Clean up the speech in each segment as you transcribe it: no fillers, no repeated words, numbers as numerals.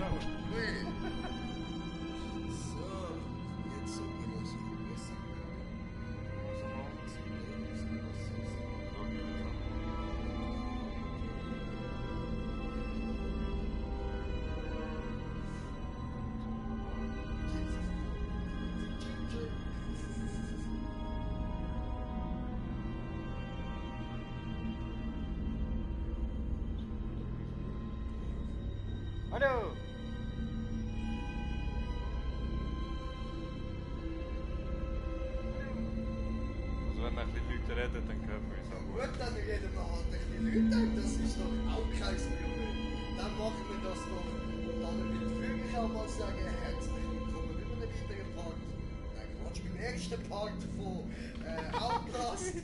zuschauen. Nee. So, jetzt sollten wir uns besser werden. Also noch. Hallo! Also wenn man ein bisschen Leute redet, dann hört man uns auch gut. Gut, dann reden wir halt ein bisschen Leute, das ist doch auch kein Problem. Dann machen wir das doch. Und dann würde ich auch mal sagen, herzlich willkommen bei einem weiteren Part. Nein, Quatsch, beim ersten Part von Outlast.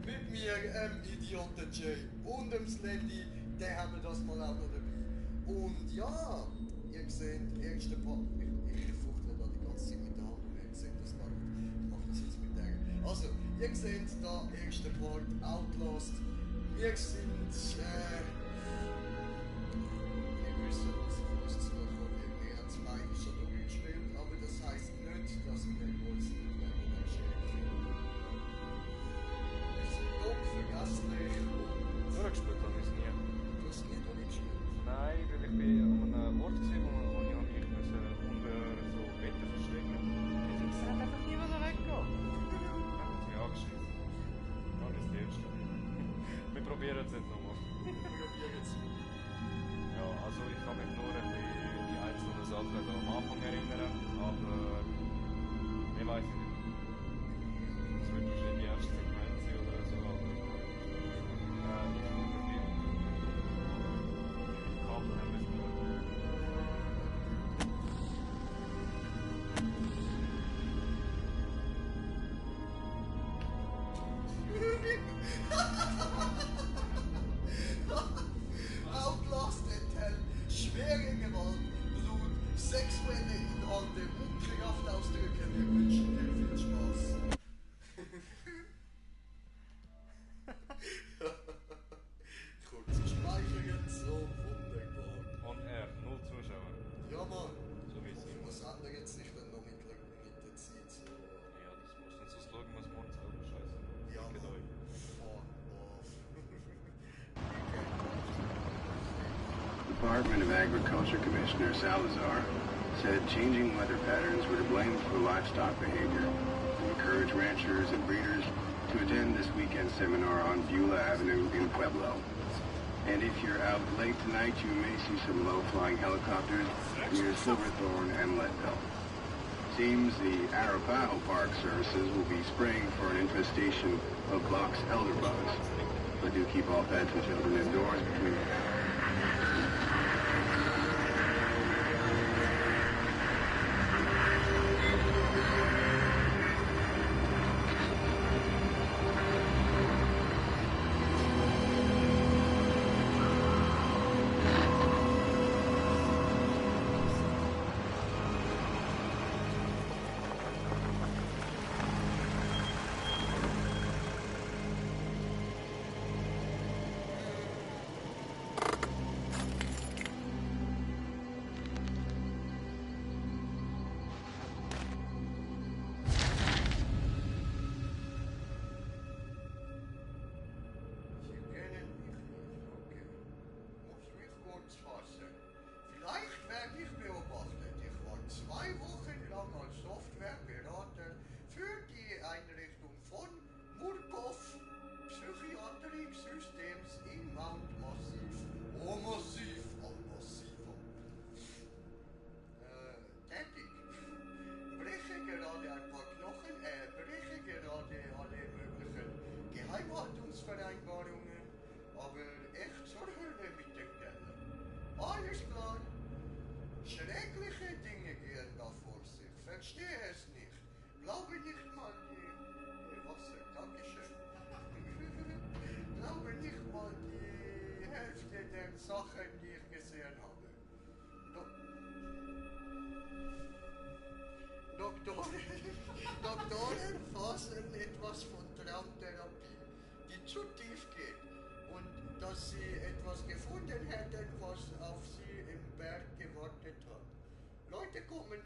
Mit mir, Idioten Jay und dem Slendy, den haben wir das mal auch noch dabei. Und ja, ihr seht, der erste Part. Ich fuchtle da die ganze Zeit mit der Hand und ihr seht das gar nicht. Ich mache das jetzt mit der. Also, ihr seht da, erster Part, Outlast. Wir sind, ihr wisst, was auf uns zukommt. Wir haben zwei schon durchgespielt, aber das heisst nicht, dass wir uns nicht mehr wir sind unvergesslich und Durchgespielt habe ich es nie. du hast nie durchgespielt. Nein, weil ich bin an einem Ort gewesen, wo ich mich unter so Betten verstecken musste. Es hat einfach niemand weggehen. Dann haben sie mich angeschissen. Gar nicht das Erste. Wir probieren es jetzt nochmal. Ja, also ich kann mich nur an die einzelnen Sachen am Anfang erinnern, aber ich weiß nicht. Es wird wahrscheinlich die erste Sequenz sein oder so, aber ich bin verwirrt. Kabel haben wir es gehört. Outlast enthält schwere Gewalt, Blut, sexuelle Inhalte und Kraftausdrücke. Wir wünschen dir viel Spaß. Kurz speichern, so wunderbar. On Air, 0 Zuschauer. Ja, Mann. So wie es Ich ist. muss andere jetzt nicht dann noch mit der Zeit so. Ja, das muss dann sonst schauen, was morgen selber scheiße. Ja, Geht Mann. euch. Fuck off. Department of Agriculture Commissioner Salazar said changing weather patterns were to blame for livestock behavior and encouraged ranchers and breeders to attend this weekend seminar on Beulah Avenue in Pueblo. And if you're out late tonight, you may see some low-flying helicopters near Silverthorne and Leadville. Seems the Arapaho Park Services will be spraying for an infestation of box elderbugs. But do keep all pets and children indoors between Sie kennen mich nicht, okay. Muss mich kurz fassen. Vielleicht werde ich beobachtet. Ich war 2 Wochen lang als Softwareberater für die Einrichtung von Murkoff Psychiatrie Systems in Mount Massiv. Oh, Massiv, oh, Massivo. Tätig. Breche gerade ein paar Knochen, breche gerade alle möglichen Geheimhaltungsvereinbarungen, aber echt zur Hölle mit dem Keller. Alles klar. Schreckliche Dinge gehen da vor sich. Verstehe es nicht. Glaube nicht mal die... Wasser, Dankeschön. Glaube nicht mal die Hälfte der Sachen, die ich gesehen habe. Doktoren faseln etwas von Traumtherapie, die zu tief geht und dass sie etwas gefunden hätten, was auf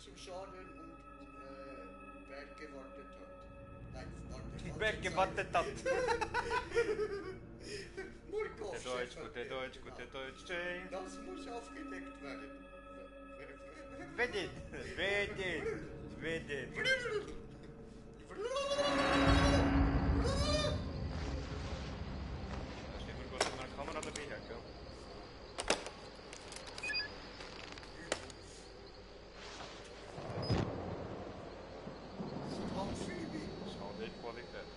zum Schaden und Berg gewartet hat. Nein, warte. Wer gewartet hat. Murkoff. Gute Deutsch, Jane. Das muss aufgedeckt werden. Wedit. Da steht mir gut, dass meine Kamera dabei hat, gell? Schau, die Qualität.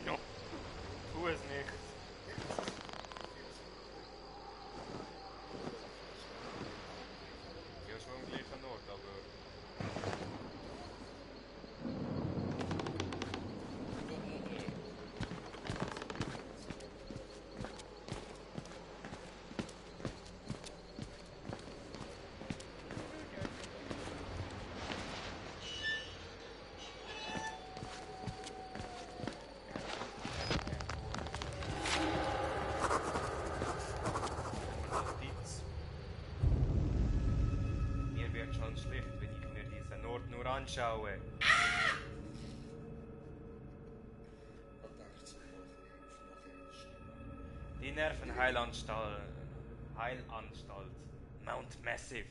Ja, tu es nicht. Ja, schon am gleichen Ort, aber... Notiz. Mir wird schon schlecht, wenn ich mir diesen Ort nur anschaue. Die Nervenheilanstalt Mount Massive,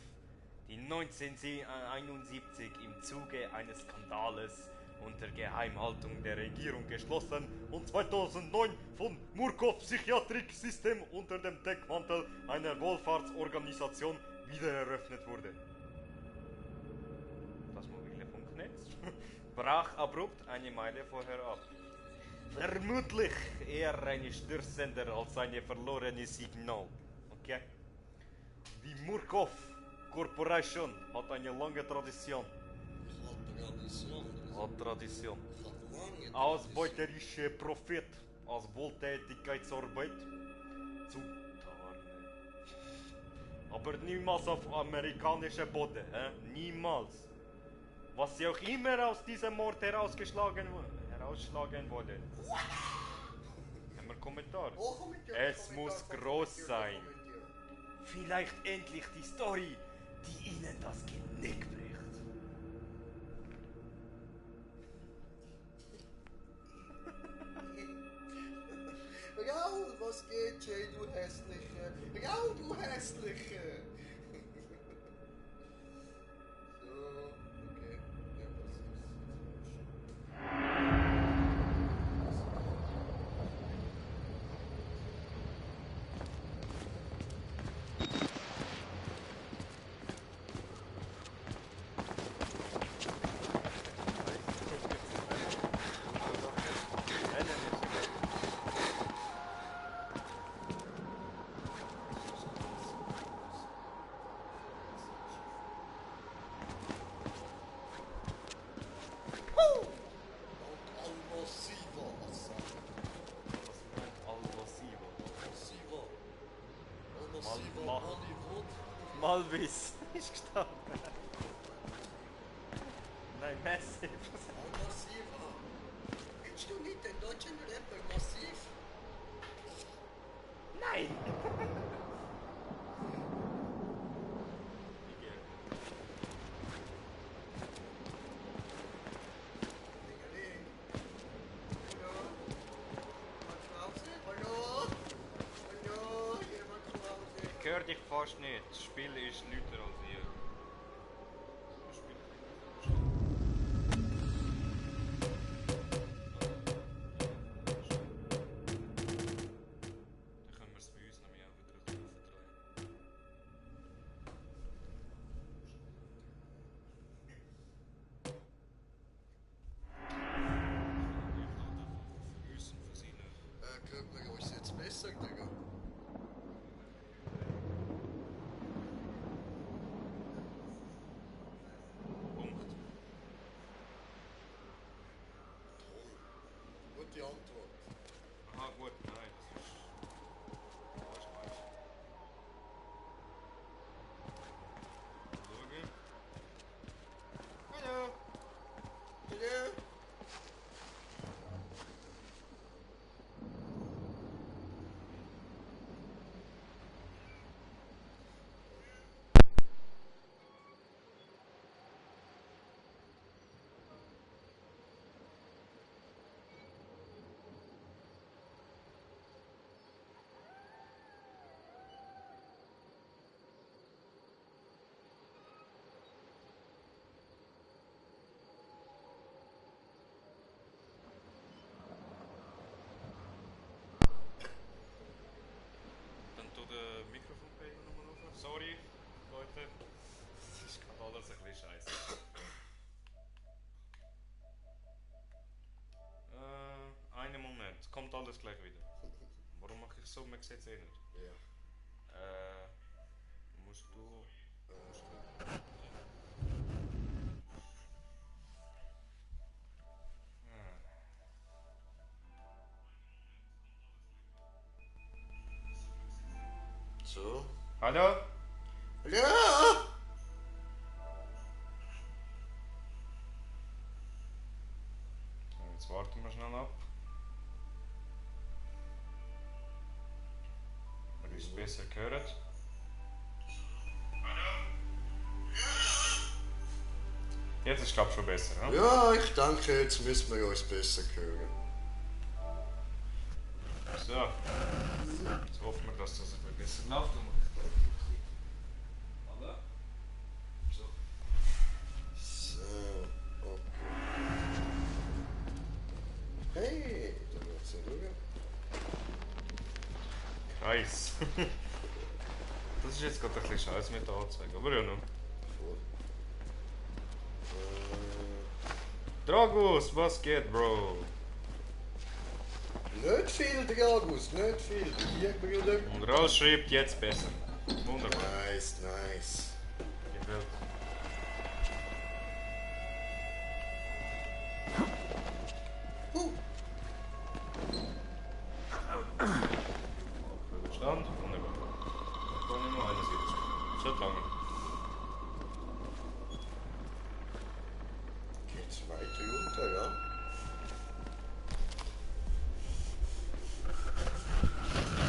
die 1971 im Zuge eines Skandales unter Geheimhaltung der Regierung geschlossen und 2009 von Murkoff Psychiatric System unter dem Deckmantel einer Wohlfahrtsorganisation wiedereröffnet wurde. Das mobile Funknetz brach abrupt eine Meile vorher ab. Vermutlich eher ein Störsender als eine verlorene Signal. Okay? Die Murkoff Corporation hat eine lange Tradition. Tradition. Ausbeuterische Profit als Wohltätigkeitsarbeit zu tarnen. Aber niemals auf amerikanischer Boden, niemals. Was sie auch immer aus diesem Mord herausschlagen wollen. Haben wir Kommentar? Es muss groß sein. Vielleicht endlich die Story, die ihnen das Genick bricht. Raul, was geht, Jay, du Hässliche? Raul, du Hässliche! So, okay. Ja, was ist? Malvis ist gestorben. Nein, Massive. Massiver. Kennst du nicht den deutschen Rapper Massiv? Nein! Dingeling. Hallo? Jemand zu Hause? Hallo? Hallo? Jemand zu Hause? Ich höre dich fast nicht. Das Spiel ist lauter als ihr. Dann können wir es bei uns nämlich auch wieder drauf verdrehen. das gleich wieder. Warum mache ich so? Man sieht es eh nicht. Ja. Musst du... So. Hallo? Ja! Jetzt warten wir schnell ab. Ob ihr uns besser gehört. Jetzt ist es glaube ich schon besser, ne? Ja, ich denke, jetzt müssen wir uns besser hören. So. Jetzt hoffen wir, dass das etwas besser läuft. Hallo? So. So, okay. Hey, da wird's ja schauen. Kreis. Das ist jetzt gerade ein bisschen scheiße mit der Anzeige, aber ja noch. Voll. Dragus, was geht, Bro? Nicht viel, Dragus, nicht viel. Hier, Bruder. Und Raus schreibt jetzt besser. Wunderbar. Nice, nice. Gefällt. Stand, wunderbar. Ich kann nur eine Seite spielen. So lange. Geht's weiter runter, ja?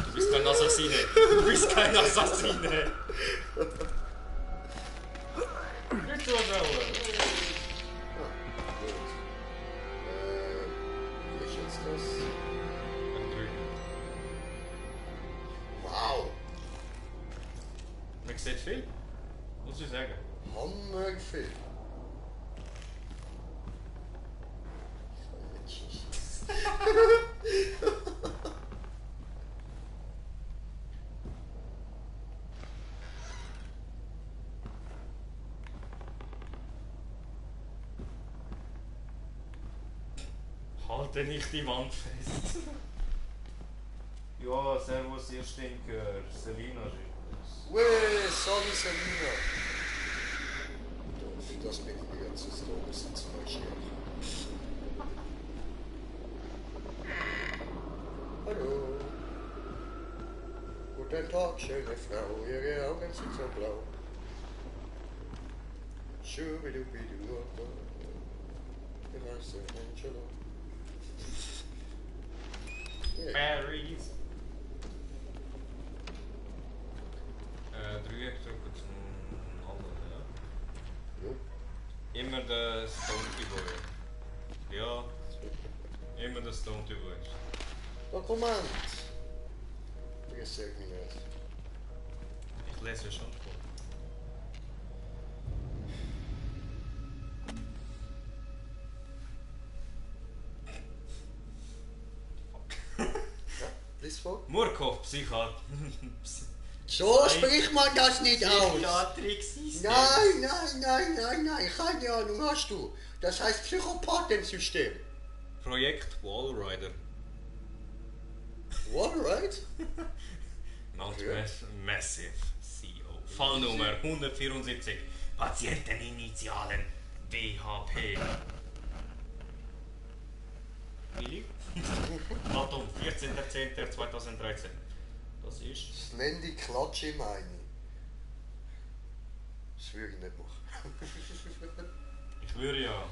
Du bist kein Assassine. Du bist kein Assassine. Nicht so schnell. Gut. Wie ist jetzt das? Wow, Man sieht viel, muss ich sagen. hammerviel. Halte nicht die Wand fest. Ja, servus, ihr Stinker. Selina schreibt Ue, sorry Selina. Für das bin ich wieder zu Stones ins Falsche. Hallo. Guten Tag, schöne Frau, Ihre Augen sind so blau. Schubidubidu, genau so, Angelo. Ja. Berries. Dreieck drücken zum anderen, ja? Jo. Immer der Stonety Boy. Ja, immer der Stonety Boy. Dokument. Vergiss mich nicht. Ich lese ja schon vor. Ja, lies vor. Murkoff, Psychiat. So spricht man das nicht aus. Psychiatriksystem. Nein, keine Ahnung hast du. Das heißt Psychopathensystem. Projekt Wallrider. What, right? Mount Ja. Massive CEO. Fallnummer 174. Patienteninitialen WHP. Willi? Datum 14.10.2013. Das ist. Slendy Klatsche meine ich. Das würde ich nicht machen. Ich würde ja.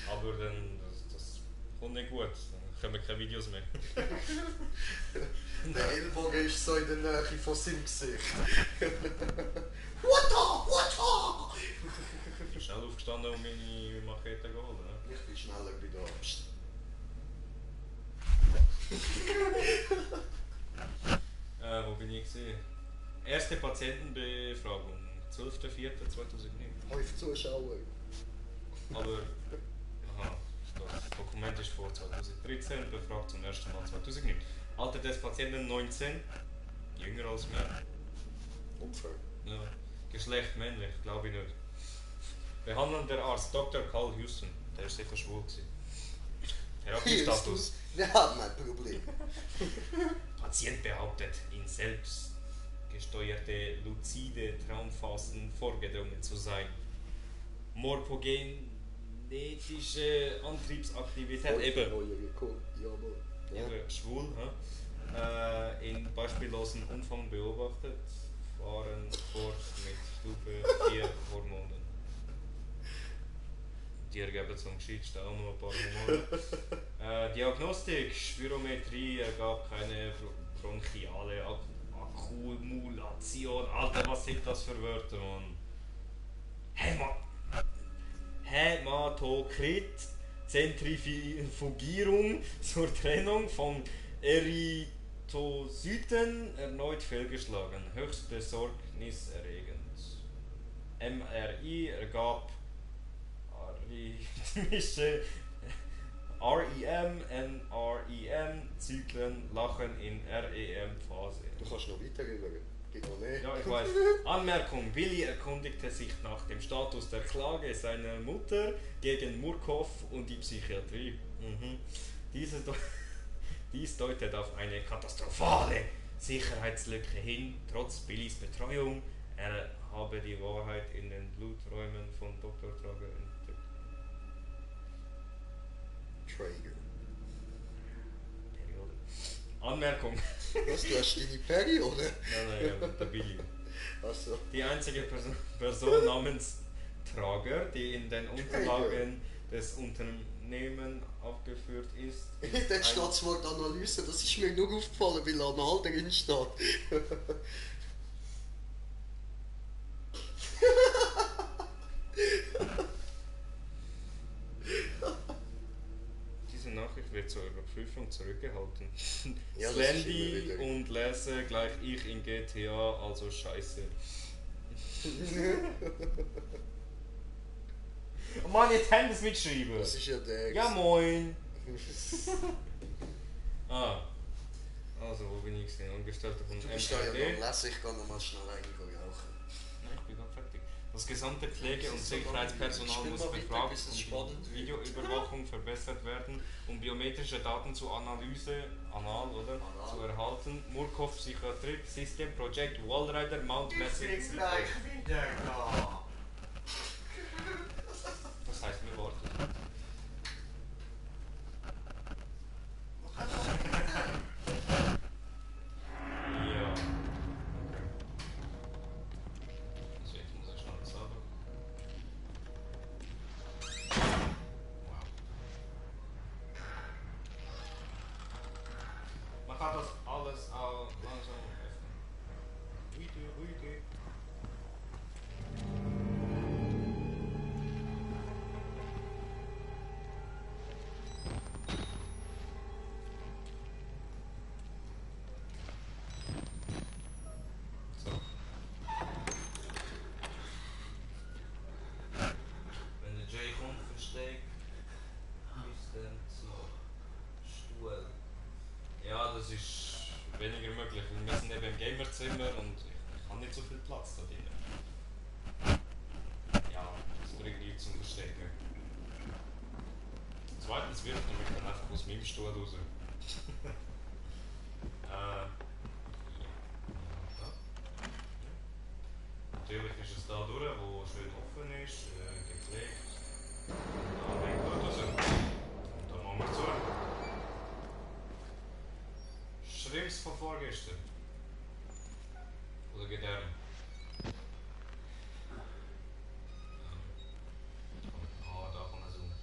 Aber dann. Das kommt nicht gut. Dann können wir keine Videos mehr. Der Ellbogen ist so in der Nähe von seinem Gesicht. What? Ich bin schnell aufgestanden und meine Machete geholt. Ne? Ich bin schneller bei der Arzt. Wo bin ich gewesen? Erste Patientenbefragung, 12.04.2009. 5 Zuschauer. Aber, aha, das Dokument ist vor 2013, befragt zum ersten Mal 2009. Alter des Patienten 19, jünger als mir. Unfall. Ja. Geschlecht männlich, glaube ich nicht. Behandelnder Arzt Dr. Carl Houston, der ist sicher schwul gewesen. Therapiestatus. Wir haben ein Problem. Patient behauptet, in selbstgesteuerte, luzide Traumphasen vorgedrungen zu sein. Morphogenetische Antriebsaktivität, eben, Jawohl. Ja. eben schwul, in beispiellosen Umfang beobachtet, fahren fort mit Stufe 4 Hormonen. Die ergeben zum Geschichte auch noch ein paar Hormone. Diagnostik, Spirometrie ergab keine bronchiale Akkumulation. Alter, was sind das für Wörter, Mann? Hämatokrit, Zentrifugierung zur Trennung von Erythrozyten erneut fehlgeschlagen. Höchst besorgniserregend. MRI ergab arrhythmische REM-Zyklen, Lachen in REM-Phase. Du kannst noch weitergehen. Geht noch mehr. Ja, ich weiß. Anmerkung: Willi erkundigte sich nach dem Status der Klage seiner Mutter gegen Murkoff und die Psychiatrie. Dies deutet auf eine katastrophale Sicherheitslücke hin, trotz Billis Betreuung. Er habe die Wahrheit in den Bluträumen von Dr. Trager entdeckt. Traeger. Periode. Anmerkung. Was, du hast deine Periode? Nein, der Billy. Achso. Die einzige Person namens Trager, die in den Unterlagen des Unternehmens aufgeführt ist. Dort steht das Wort Analyse, das ist mir nur aufgefallen, weil Anal drin steht. Diese Nachricht wird zur Überprüfung zurückgehalten. Ja, das ist Slendy immer wieder. und lese gleich ich in GTA, also scheiße. Oh Mann, jetzt haben wir es mitschreiben. Das ist ja der. Ja moin. Also wo bin ich gesehen? Angestellter von Du bist da ja MRD. noch lesen, ich kann noch mal schnell einige rauchen. Nein, ich bin gerade fertig. Das gesamte Pflege- Das und ist so Sicherheitspersonal lang. Ich muss spiel mal weiter, befragt bis es und spannend die wird. Videoüberwachung verbessert werden, um biometrische Daten zur Analyse zu erhalten. Murkoff Psychiatrie System Project Wallrider Mount Massive. wieder da. Das heißt, wir warten. Ja. Okay. Also jetzt muss ich schnell sauber. Wow. Man kann das alles auch langsam öffnen. Ruhig. So. Wenn der Jay kommt, versteckt, ist dann so Stuhl. Ja, das ist weniger möglich, weil wir sind eben im Gamerzimmer und ich habe nicht so viel Platz da drin. Ja, das bringt nichts zum Verstecken. Zweitens wirft er mich dann einfach aus meinem Stuhl raus. Ja. Natürlich ist es da durch, wo schön offen ist, gepflegt. Da hängt dort raus. Und da machen wir zu. Schrimps von vorgestern. Oder Gedärme. Da kann man zoomen.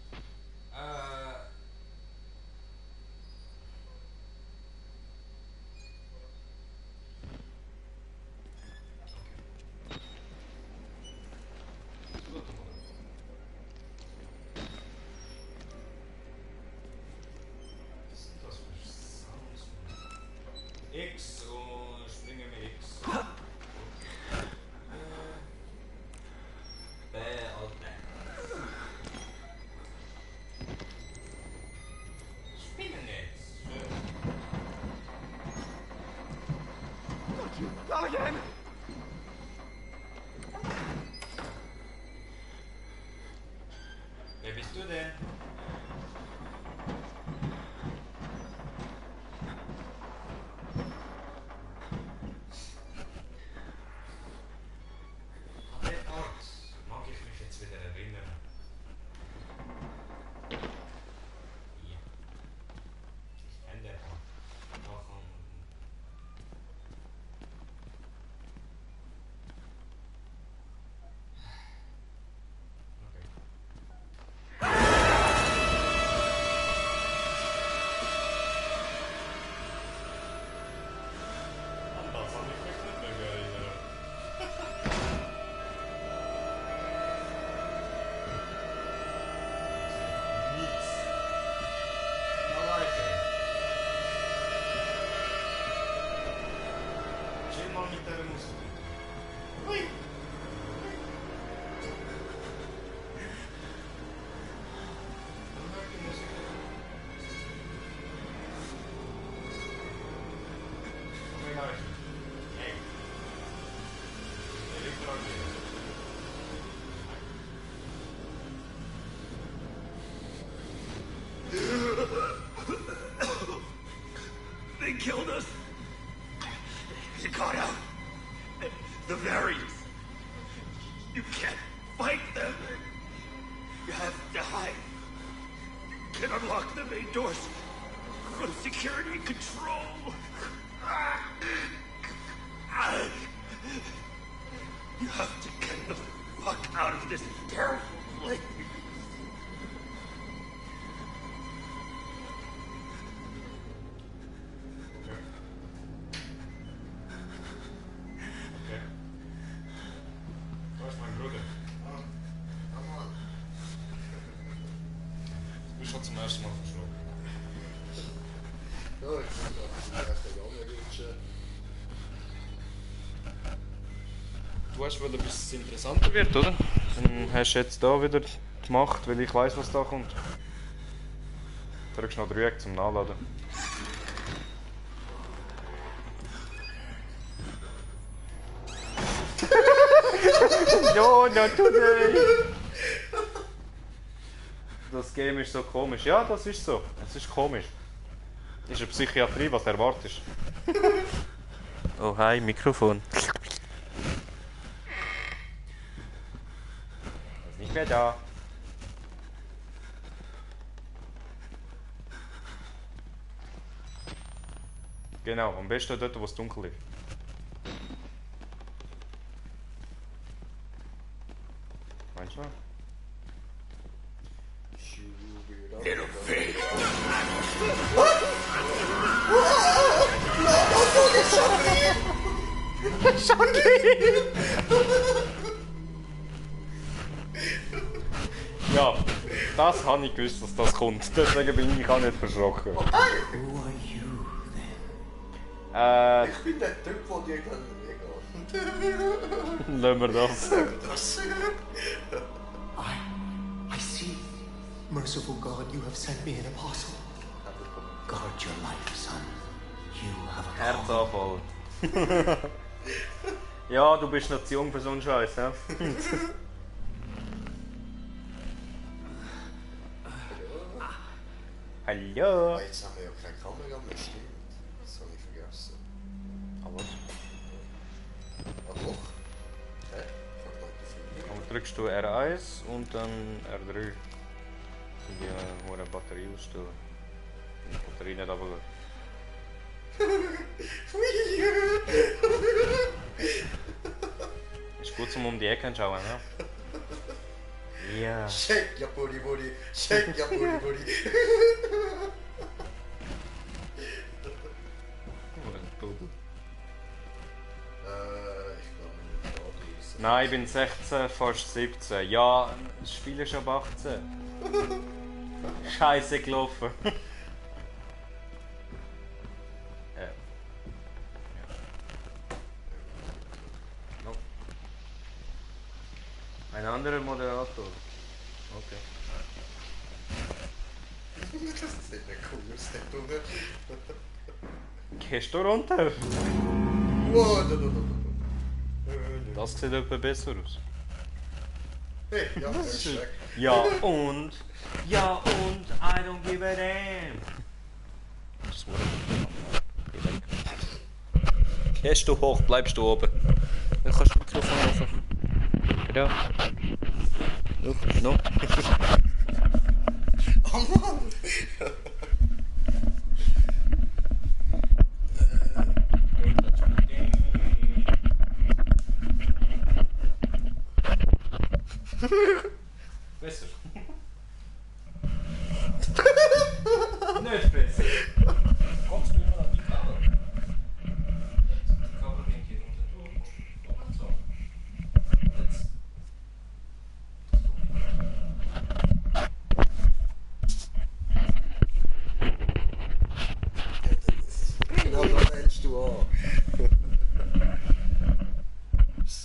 Was sind das für Sounds? X und springen wir X. Alter. Spinnennetz. Not again! Wer bist du denn? dieser Musik. Ui. Dann hört die Musik. Komm gleich. Hey. Elektroagent. They killed us. You got out. The variants. You can't fight them. You have to hide. You can unlock the main doors from security control. You have to get the fuck out of this terrible place. Okay. Da ist mein Bruder. Ah, Mann. Du bist schon zum ersten Mal verschluckt. Ja, ich bin gerade erst Jahr rutschen. Du hast wollen, bis es interessanter wird, oder? Dann hast du jetzt da wieder die Macht, weil ich weiss, was da kommt. Drückst noch Dreieck zum Nachladen. No, not today! Das Game ist so komisch. Ja, das ist so. Es ist komisch. Ist eine Psychiatrie, was erwartest du? Oh, hi, Mikrofon. Ist nicht mehr da. Genau, am besten dort, wo es dunkel ist. Meinst du? Little pig. Ja, das habe ich gewusst, dass das kommt. Deswegen bin ich auch nicht verschrocken. Who are you then? Ich bin der Typ, der dir dann Lassen wir das. das. I see. Merciful God, you have sent me an apostle. Guard your life, son. You have a call. Herzanfall. Ja, du bist noch zu jung für so einen Scheiß, ja? Hallo! Ah, jetzt haben wir ja keine Kamera mehr, stimmt. Das habe ich vergessen. Aber Ah doch. Hä? Ich hab mal die Filme. drückst du R1 und dann R3. Die hohe Batterie ausstellen. Die Batterie nicht runtergehen. Ist gut zum um die Ecke schauen, ja? Ja. Shake your booty booty. Shake your booty booty. Ich glaube nicht da. Nein, ich bin 16, fast 17. Ja, das Spiel ist ab 18. Scheiße gelaufen. Ja. No. Ein anderer Moderator. Okay. Das ist nicht mehr cool, das ist nicht cool. Gehst du runter? Wow, da. Das sieht etwas besser aus. Hey, ja, er ist weg. Ja und? Ja und? I don't give a damn. Das wurde geh weg. Gehst du hoch, bleibst du oben. Dann kannst du das Mikrofon öffnen. Ja. No. Oh Mann! Besser. Nicht besser. Kommst du immer an die Kamera? Die Kamera geht hier runter durch und so. Jetzt. Genau, da hältst du an.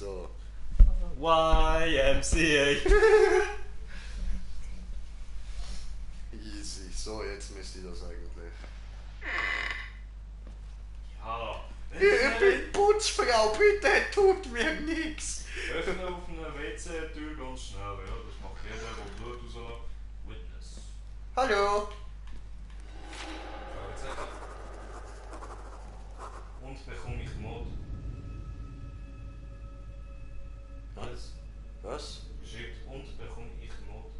So. YMCA. Easy. So, jetzt müsste ich das eigentlich. Ja. Ich bin Putzfrau, bitte tut mir nichts. Öffne auf einer WC-Tür ganz schnell, ja. Das macht jeder, der Blut rauslässt. Witness. Hallo. Und bekomme ich Mod. Was? Was? Schreibt und bekomme ich Mod.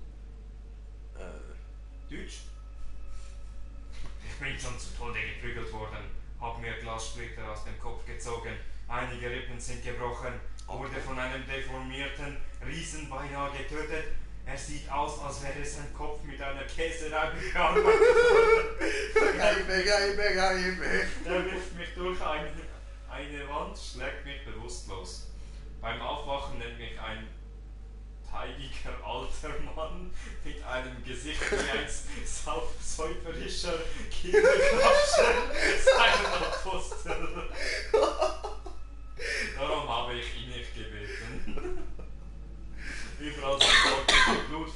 Deutsch? Ich bin schon zu Tode geprügelt worden, habe mir Glassplitter aus dem Kopf gezogen, einige Rippen sind gebrochen, wurde von einem deformierten Riesen beinahe getötet. Er sieht aus, als wäre sein Kopf mit einer Käserei begraben worden. Er wirft mich durch eine Wand, schlägt mich bewusstlos. Beim Aufwachen nennt mich ein teigiger alter Mann mit einem Gesicht wie ein säuferischer Kinderkrapscher seinen Apostel. Darum habe ich ihn nicht gebeten. Überall sind Wolken mit Blut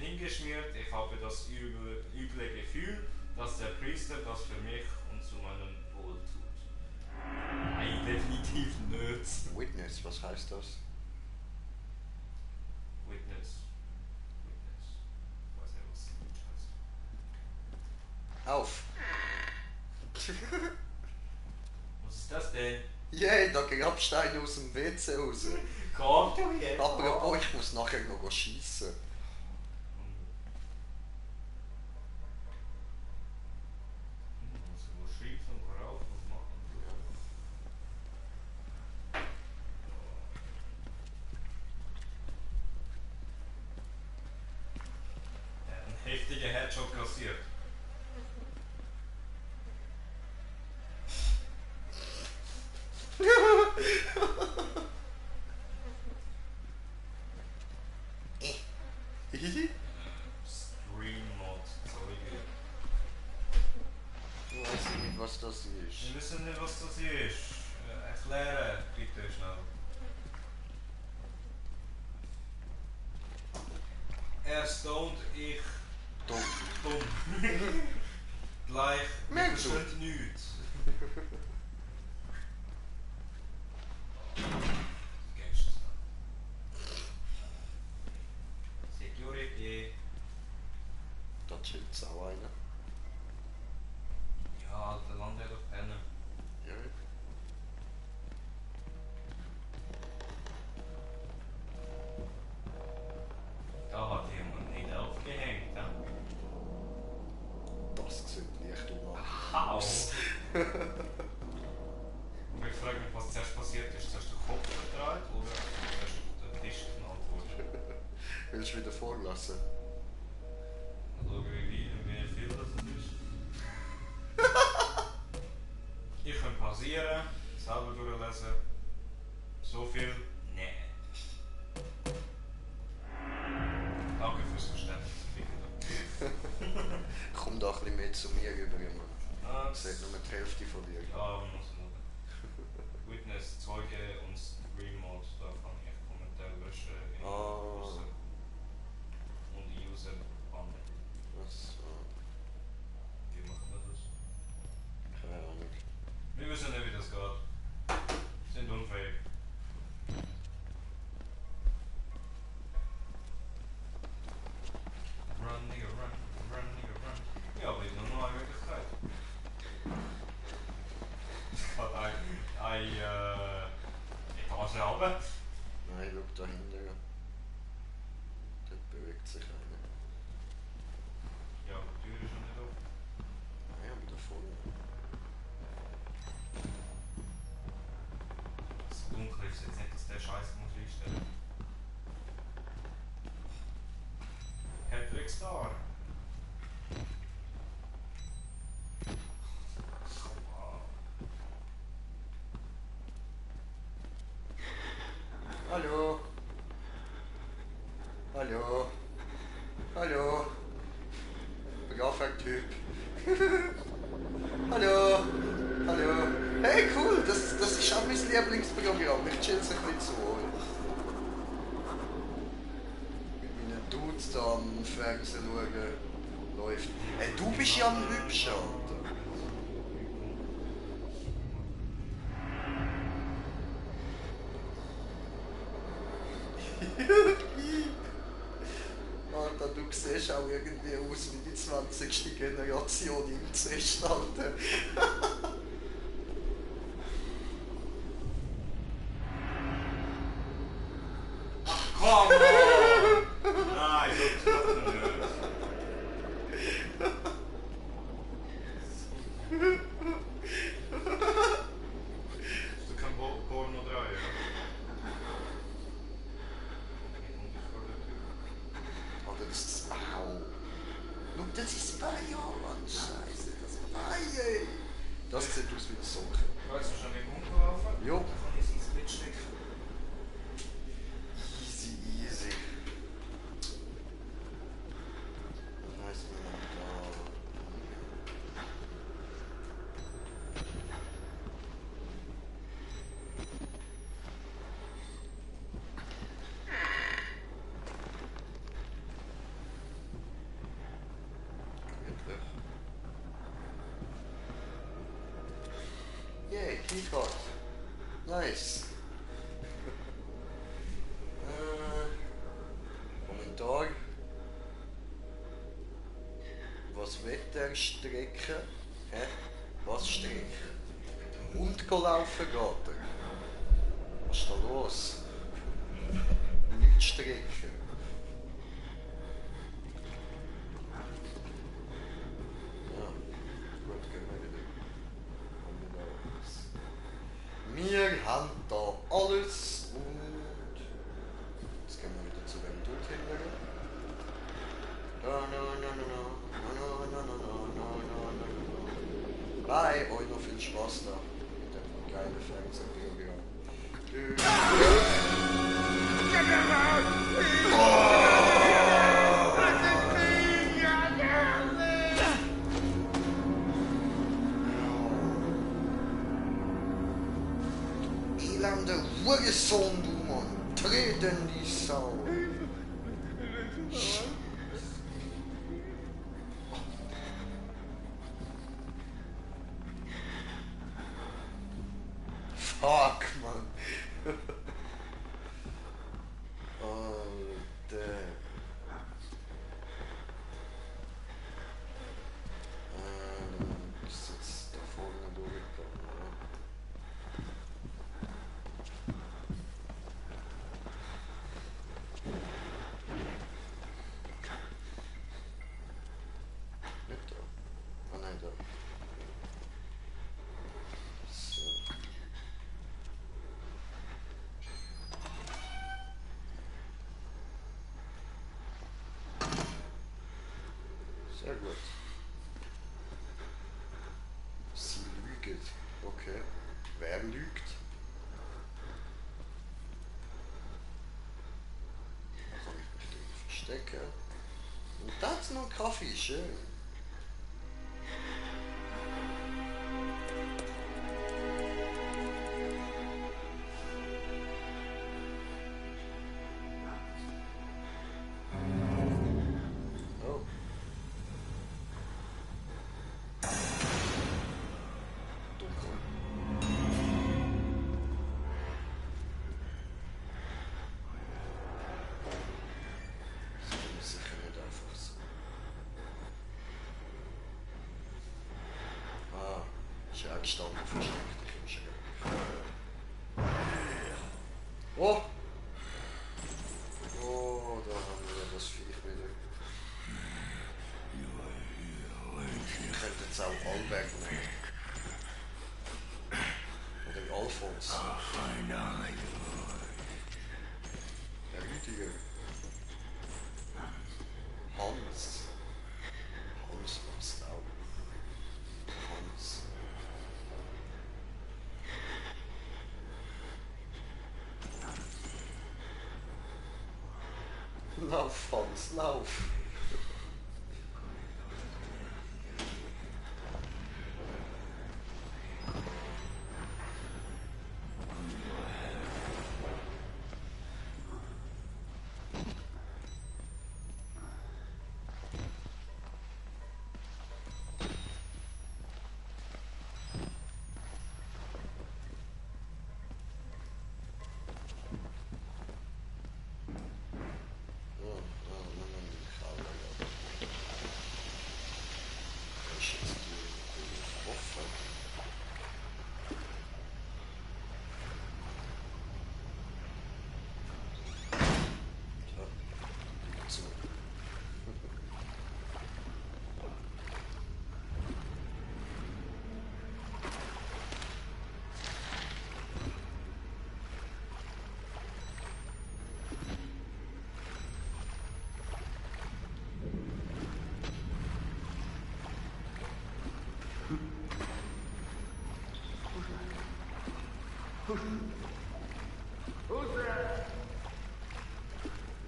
hingeschmiert. Ich habe das üble Gefühl, dass der Priester das für mich und zu meinem Wohl tut. Nein, definitiv nicht. Witness, was heißt das? Witness. Ich weiß nicht, was das heißt. Auf. Was ist das denn? Yay, da Grabstein aus dem WC raus. Gott, du jetzt. Apropos, ich muss nachher noch schiessen. Was schießen und rauf und machen. Er hat einen heftigen Headshot kassiert. Stream Mod, Zeuge. Ich weiß nicht, was das ist. Wir wissen nicht, was das ist. Erklären, bitte schnell. Er stoned, ich Dumm. dumm. Gleich, wir Merkst du? verstehen nichts. Gangsters. Security. Da chillt auch einer. Ja, der Land hat doch pennen. Ja. Da hat jemand nicht aufgehängt. Ja. Das sieht nicht Haus! Aber ich frage mich, was zuerst passiert ist. Zuerst der Kopf verdreht oder zuerst der Tisch genannt wurde? Willst du wieder vorlassen? Mal schauen, wie viel das ist. Ich kann pausieren, selber durchlesen. So viel? Nee. Danke fürs Verständnis. Komm doch ein bisschen mehr zu mir rüber, Mann. Ah, Ich sehe nur die Hälfte von dir. ja, man muss mal. Witness, Zeuge und Stream Mode, da kann ich Kommentare löschen. In User. Und User bannen. Was? Wie machen wir das? Keine Ahnung. Wir wissen nicht, wie das geht. Sind unfähig. Run, nigga, run, nigga, run. Ja, aber ich habe noch eine Möglichkeit. Es geht eine Etage runter. Nein, schau da hinten. Dort bewegt sich einer. Ja, aber die Tür ist schon nicht offen. Nein, aber da vorne. Es ist dunkel, ist jetzt nicht, dass der Scheiß muss einstellen. Patrick Star. Hallo? Hallo? Hallo? Braver Typ. Hallo? Hallo? Hey, cool, das ist auch mein Lieblingsprogramm. Ich chill ein bisschen zu. da am Fernsehen schauen läuft. Du bist ja ein Hübscher, Alter. Alter, du siehst auch irgendwie aus wie die 20. Generation im Zest, Alter. Komm! Nein, ich glaub, das macht er nicht. Du kannst Porno drehen, Alter, das ist... Au. Schau, das ist Bein, Mann. Scheiße, das Bein, ey. Das sieht aus wie eine Socke. Weißt du schon im Mund laufen? Jo. Dann kann ich ins Bett stecken. Easy, easy. Was heißt denn da? Yay, Keycard. Nice. Kommentar. Was wird der strecken? Hä? Was strecken? Hund laufen geht er. Was ist da los? Nicht strecken. Ja, gut, gehen wir wieder. Wir haben da alles und jetzt gehen wir wieder zu dem Dude hinterher. Bye, euch noch viel Spaß da mit dem geilen Fernsehprogramm. Elender Hurensohn, du Mann! Treten die Sau! Fuck, man! Alter! Dann ist jetzt da vorne durchgegangen, oder? Nicht da. Ah nein, da. So. Sehr gut. Sie lügen. Okay. Wer lügt? Da kann ich mich drin verstecken. Und da ist noch ein Kaffee, schön. Oh. Dunkel. Das ist sicher nicht einfach so. Ah, ist ja auch gestanden versteckt. Ich bin schon. Oh! Oh, da haben wir das Viech wieder. Ich könnte jetzt auch Alberg nehmen. Oder Alfons. Der Rüdiger. Hans. Hans was auch. Hans. Lauf, Hans, lauf.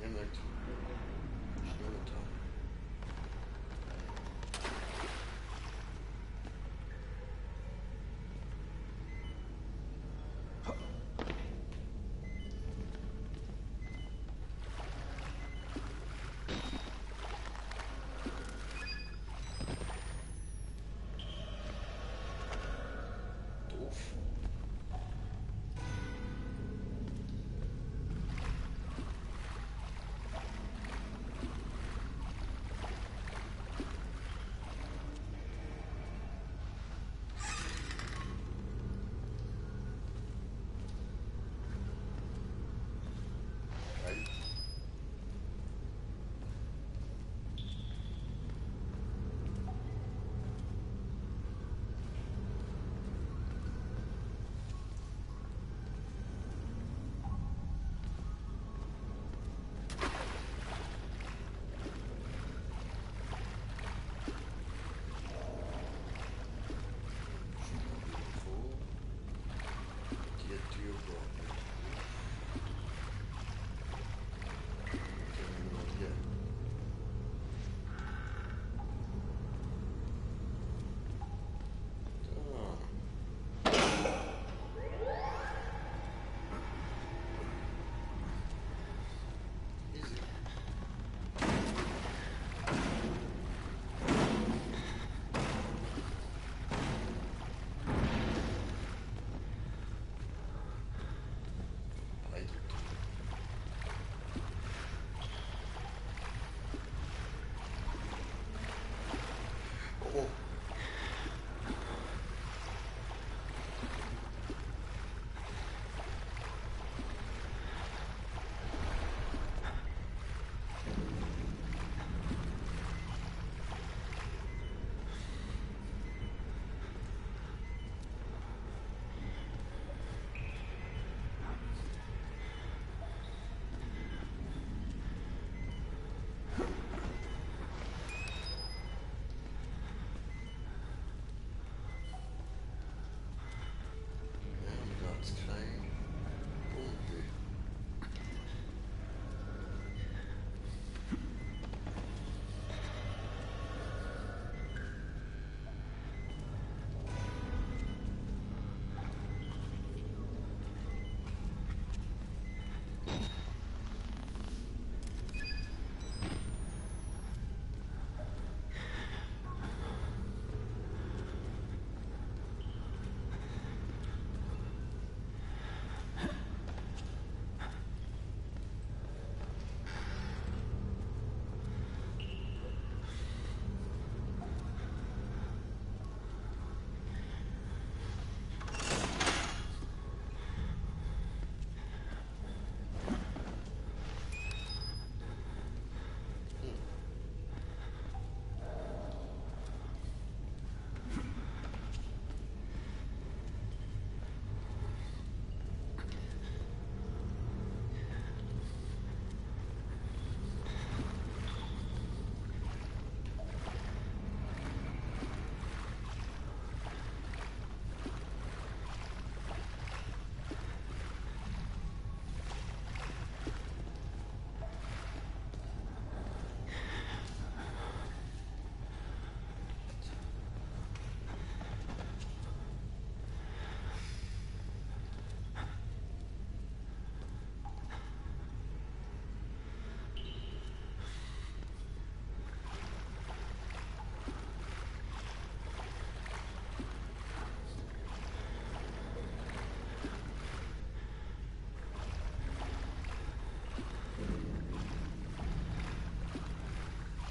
Niemand. Schneller da. Doof. Geil. Die Tür geht nicht. Können wir nur hier. Da. Easy. Beide. Oh. Ja, ganz klein. Punkte.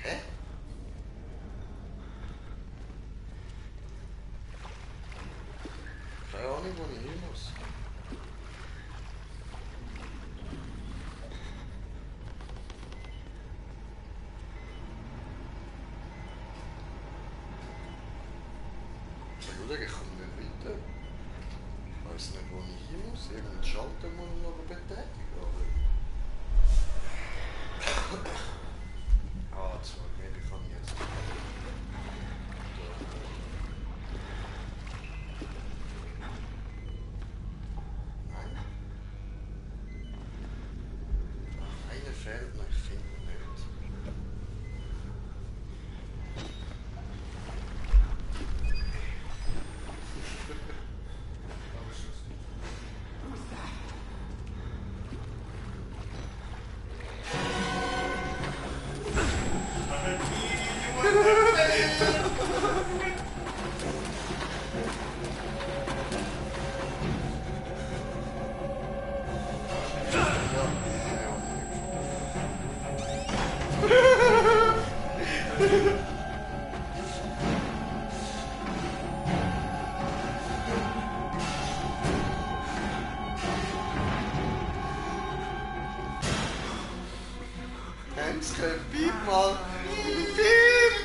Hä? Keine Ahnung, wo ich hin muss. Oder ich komme nicht weiter. Ich weiß nicht, wo ich hin muss. Irgendeinen Schalter muss ich noch betätigen. Ah, 2 Meter kann ich jetzt. Hänschen, piep mal! Piep!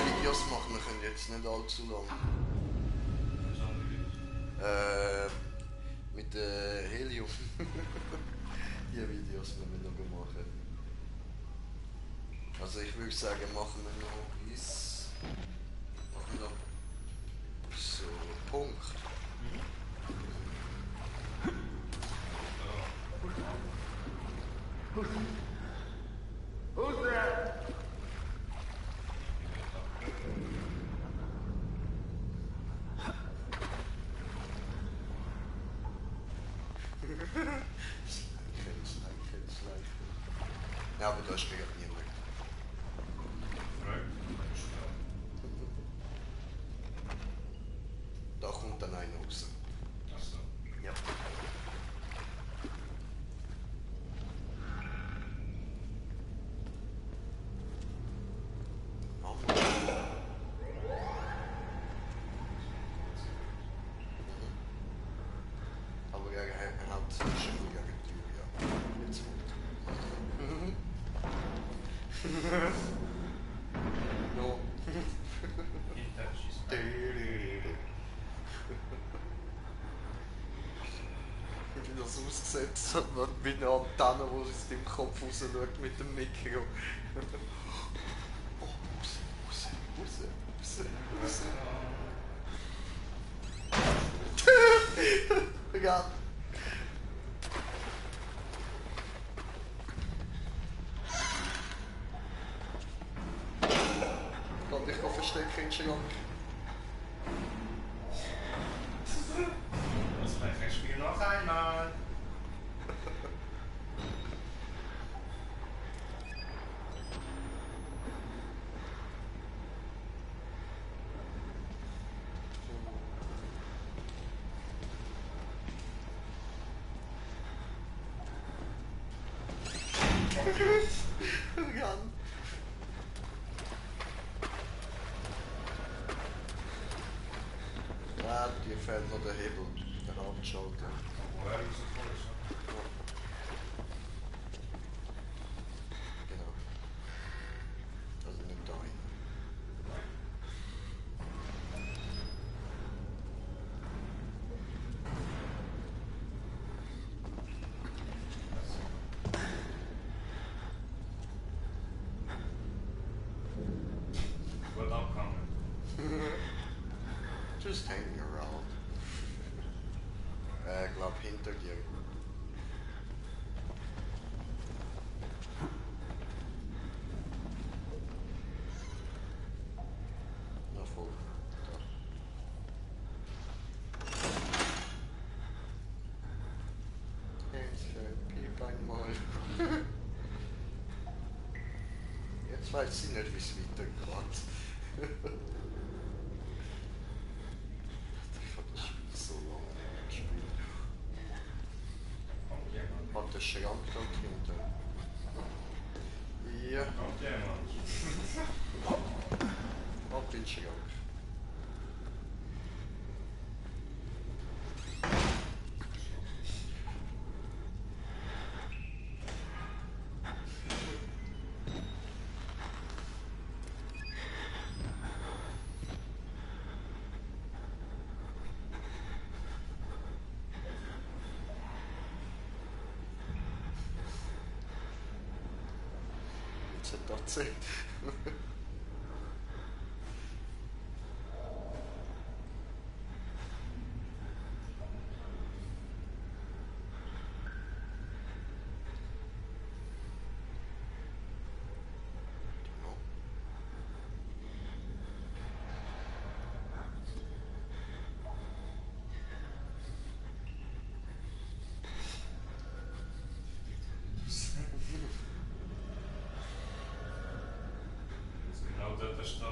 Videos machen, wir können jetzt nicht allzu lang. Mit Helium. Die Videos müssen wir noch machen. Also ich würde sagen, machen wir noch bis... Machen wir noch so Punkt. Who's there? Ja, aber da steht niemand. Da kommt dann einer raus. Achso. Ja. Aber er hat schon gegen die Tür, ja. Jetzt kommt. No. Wie das ausgesetzt hat, wie eine Antenne, die aus dem Kopf raus schaut mit dem Mikro. Oh, raus. Ja. Kann dich verstecken in Schrank. Das Spiel noch einmal. Jan. Ja, dir fehlt noch der Hebel, der Handschalter. Woher rausgekommen ist, Genau. Also nicht da rein. Gut abgegangen. Just hanging around. Glaub hinter dir. Na voll. Da. Händchen, piep einmal. Jetzt weiß ich nicht, wie es weitergeht. Ich hab das Spiel so lange nicht gespielt. Kommt jemand? Hat der Schrank dort hinten? Ja, Kommt jemand? ab in den Schrank. hat er erzählt. Genau dort steht.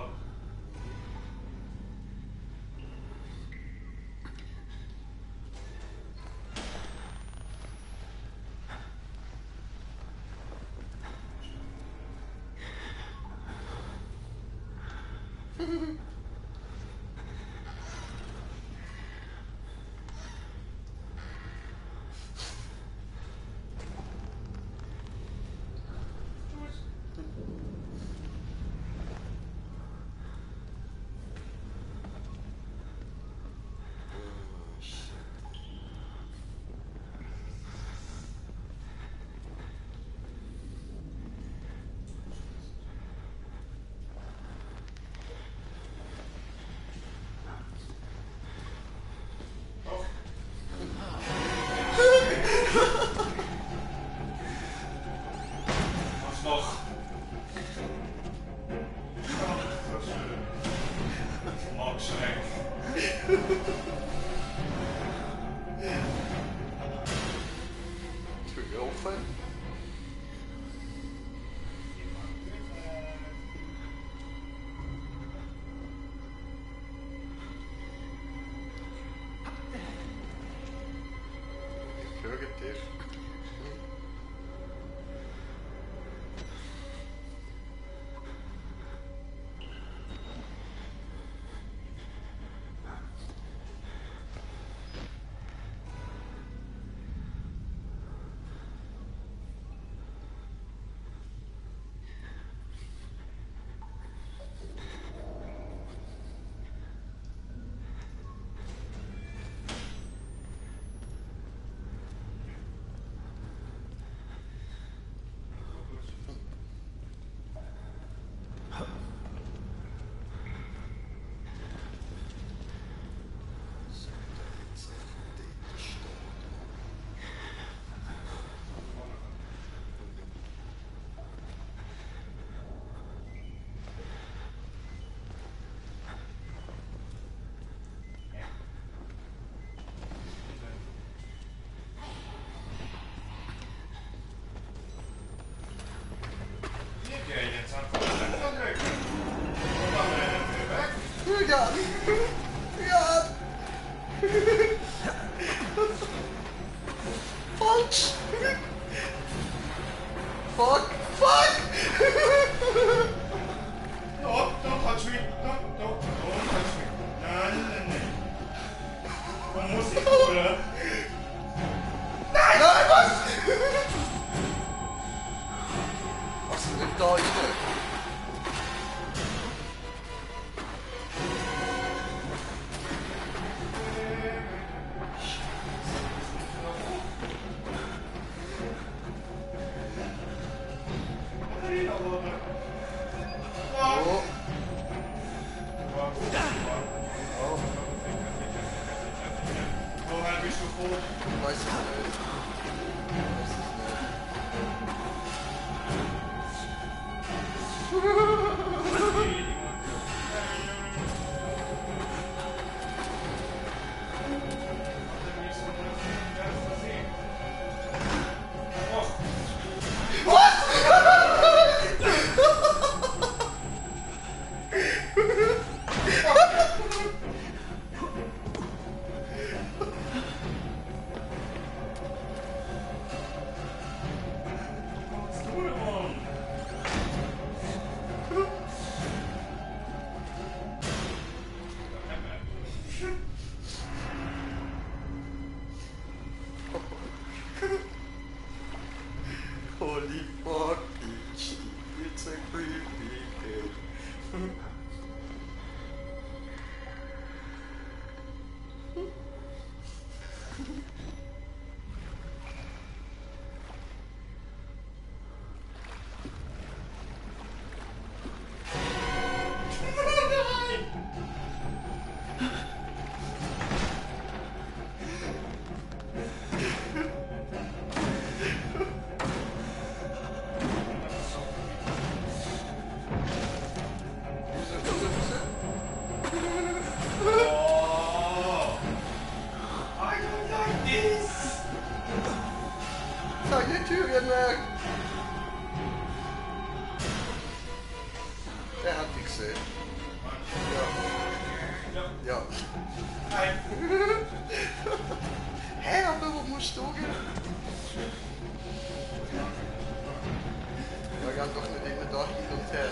Was noch? Ach, so schön. Ich mag Schreck. Tür offen. Ich höre dich. Ja, jetzt einfach drücken. Und dann rennen wir weg. Ja. Ja. Falsch. Fuck. Fuck. No, don't touch me. Don't touch me. Nein. Man muss nicht, oder? Nein, was? Was ist denn da rein? Oh. Woher bist du voll? Weiß es nicht. Weiß es nicht. Holy fucking shit, it's a creepy game. Studio. Ja, ich kann doch nicht immer da hin und her.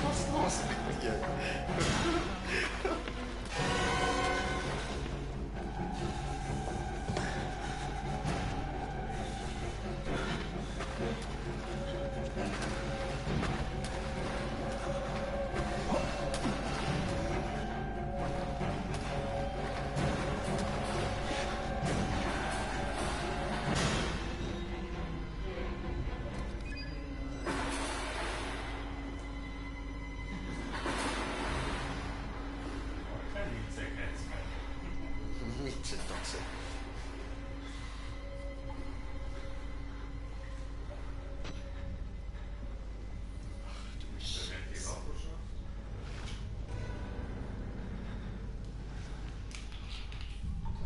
Was ist los mit mir?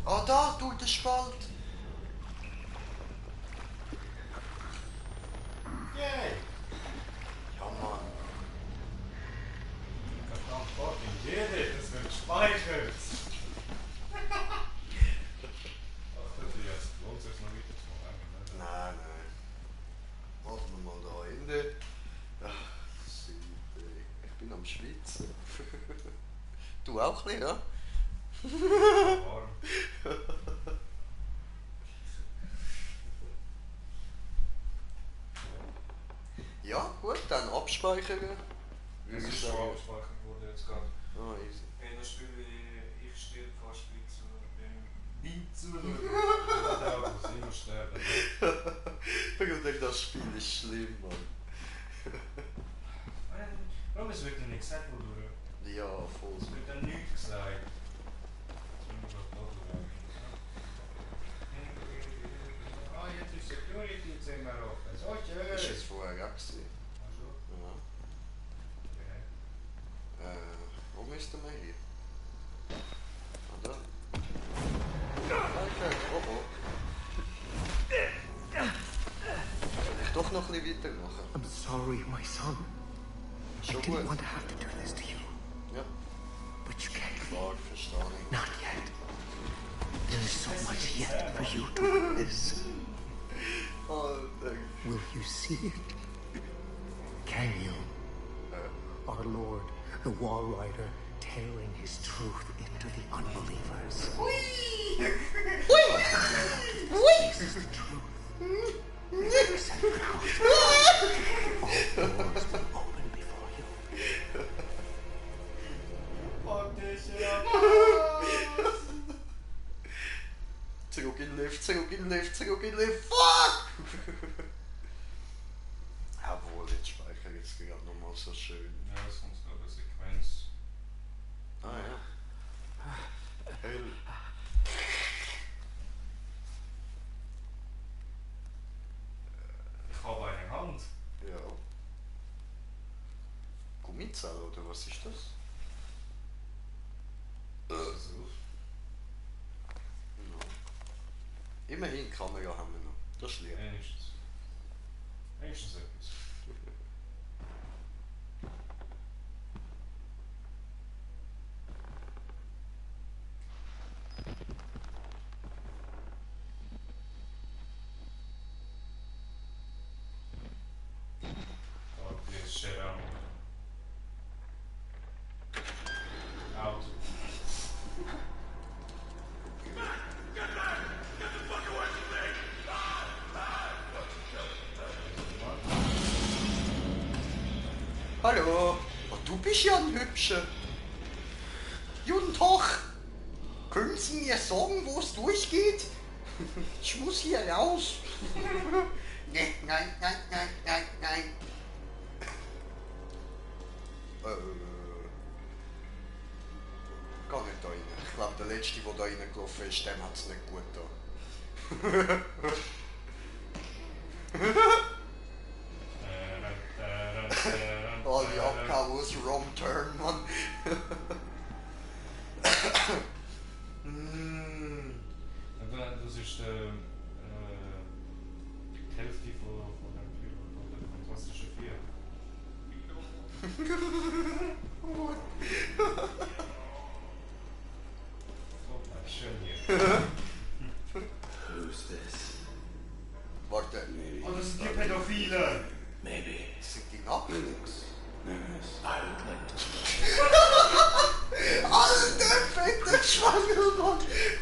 Ah, da, durch den Spalt. Yay! Ja, Mann. Verdammt, fucking jede, das wird gespeichert! Ach, das ist jetzt lohnt sich noch weiter zu machen, ne? Nein, nein. Machen wir mal da Ende. Ach, Seite. Ich bin am Schwitzen. Du auch ein bisschen, ja? Warm. Ja, gut, dann abspeichern. Es ist schon abgespeichert worden jetzt gerade. Ah, easy. Wenn das Spiel wie ich stirb, kannst du wie zuschauen. Ja, muss immer sterben. Ich denke, das Spiel ist schlimm, Mann. Warum es wird dann nicht gesagt, wo du... Ja, voll. Es wird dann nichts gesagt. Ah, jetzt ist Security, jetzt sind wir offen. So schön! Ist es vorher auch gewesen? Also, Ja. okay. Wo müssten wir hin? Ah, da. Okay, oh oh. Soll ich doch noch ein bisschen weitermachen? I'm sorry, my son. I Schon didn't gut. want to have to do this to you, Ja, but you can't. klar, verstehe ich. Not yet. There is so much yet for you to witness. Alter. Will you see it? Can you? Our Lord, the Wall Rider, tearing his truth into the unbelievers. This is the truth. Accept the gospel. All doors will open before you. Fuck this shit up! Zurück in den Lift, zurück in den Lift, zurück in den Lift. Fuck! Jawohl, jetzt speichere ich jetzt gerade nochmal so schön. Ja, das kommt gerade eine Sequenz. Ah ja. Hell. Ich habe eine Hand. Ja. Gummizell oder was ist das? Das ist auf. Ja. Immerhin Kamera haben wir noch. Das ist lieb. Wenigstens. Wenigstens etwas. Oh, this shit out. Out. Hallo. Oh, du bist ja ein Hübscher. Guten Tag. Können Sie mir sagen, wo es durchgeht? Ich muss hier raus. Nee, nein, nein, nein, nein, nein. Gar nicht da rein. Ich glaube, der Letzte, der da reingelaufen ist, dem hat es nicht gut getan. Alle abgehauen aus Wrong Turn, Mann. Das ist die Hälfte von der Fantastischen Vier. So, bleib schön hier. Who's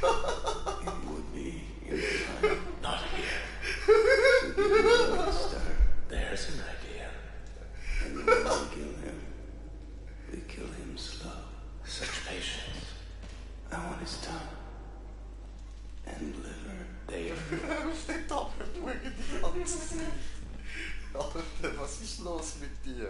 Gott! It would be in time. Not here. To be the White Star. There's an idea. And when we kill him, we kill him slow. Such patience. I want his tongue. And liver. They Er steht da und schaut die ganze Zeit. Alter, was ist los mit dir?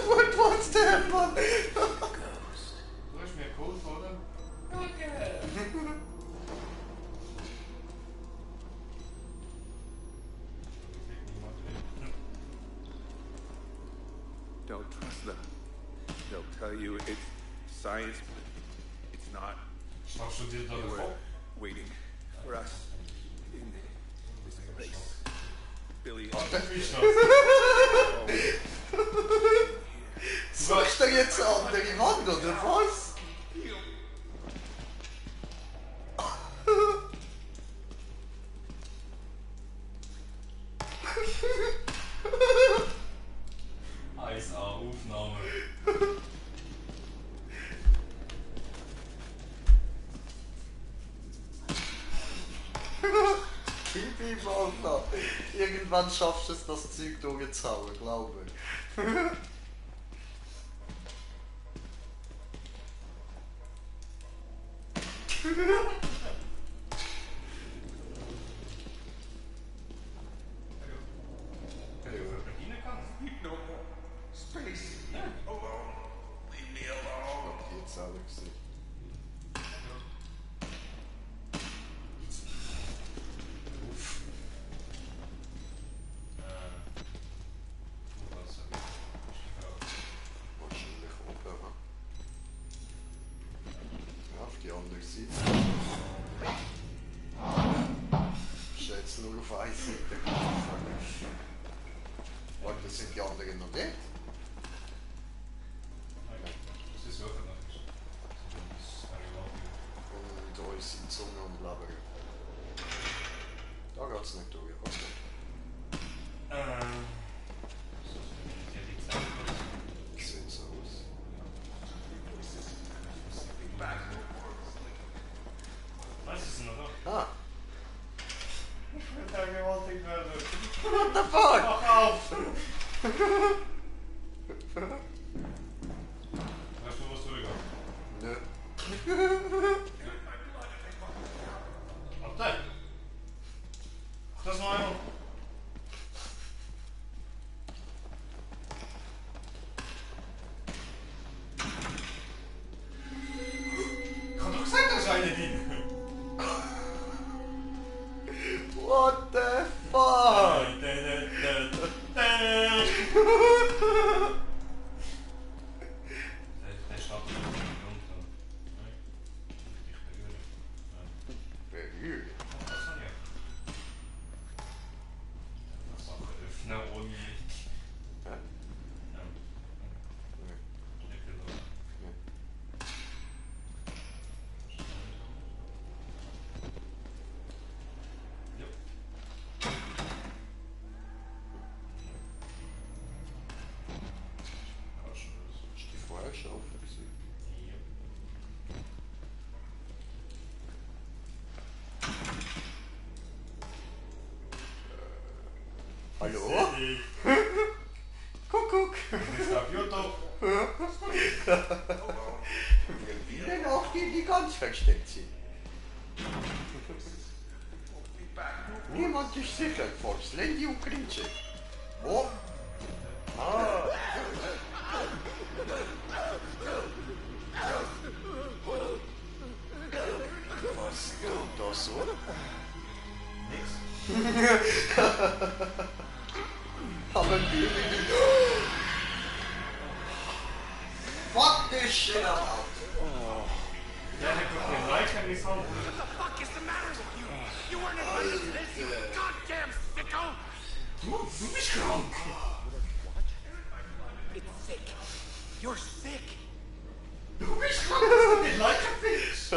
What was that, Mann? ghost. Du hast mir geholfen, oder? Danke! Don't trust them. They'll tell you it's science, but it's not. Straks studiert They dat were ervoor. waiting for us in this place. Billy. Dat is dat. Suchst du jetzt eine andere Wand, oder was? Eis A, Aufnahme. Gib ihm, Alter. Irgendwann schaffst du es, das Zeug durchzuhauen, glaube ich. Bedienen kann. No more space. Alone. Leave me alone. Jetzt alle gesehen. Wahrscheinlich oben, hm? Ja, auf die andere Seite. Ist jetzt nur auf eine Seite. Warte, sind die anderen noch dort? Das ist wirklich noch nicht. Das ist Und unsere Zunge und Leber. Da geht's nicht durch, okay. Sieht so aus. Was ist noch da? Ah, Ich will da gewaltig werden. what the fuck? Mach auf! Weißt du, was du da Nö. Warte! Mach das noch einmal! Ich hab doch gesagt, da ist eine drin! What the fuck? Der schnappt mich nicht runter. Nein. Ich berühre. Berühren. Das kann ich. Das Sache öffnen ohne. Ja. Ja. Nö. Ich will das. Nö. Ja. Ist die vorher schon offen gewesen? Hallo? Kuckuck. Ist auf YouTube. Wie denn auch die, die ganz versteckt sind? Niemand ist sicher, Volks, Lendi und Grinche. Oh. Ah. Was kommt da so? Aber die... Fuck this shit out! Ja, ich hab den Like nicht haben. What the fuck is the matter with you? You weren't invited to this, you goddamn sicko! Du bist krank. It's sick. You're sick. Du bist krank, das hat den Like gefixt.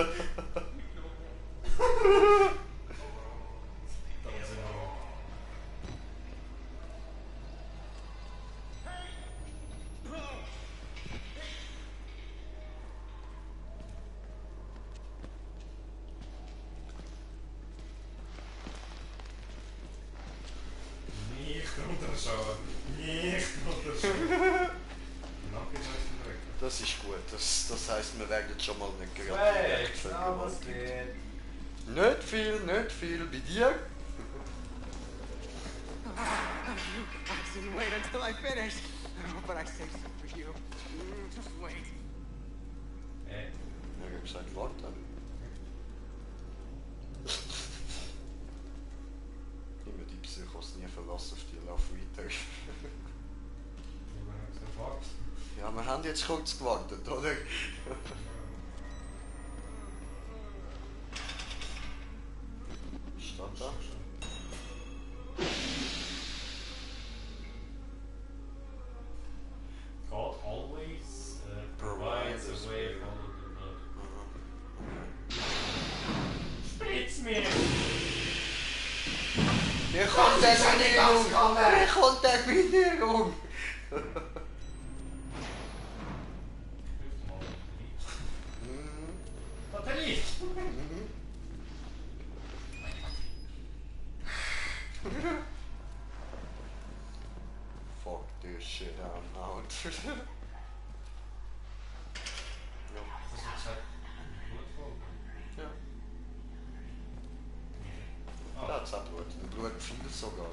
runterschauen. Nicht runterschauen. Nacken ist weg. Das ist gut. Das heisst, wir werden schon mal nicht gerade Hey, direkt na, was vergewaltigt. geht? Nicht viel, nicht viel. Bei dir? I didn't wait until I finished. But I saved some for you. Just wait. Hey. Ja, ich hab gesagt, warte. Immer die Psychos nie verlassen, auf die laufen weiter. Ja, wir haben jetzt kurz gewartet, oder? Steht da? God always provides a way for the blood. Spritz mir! Hier kommt der Minierung! Hier kommt der Minierung! Batterie! Fuck this shit, I'm out. Das ist halt gut voll. Ja. Ah. Das hat Blut. Ein Blut viel sogar.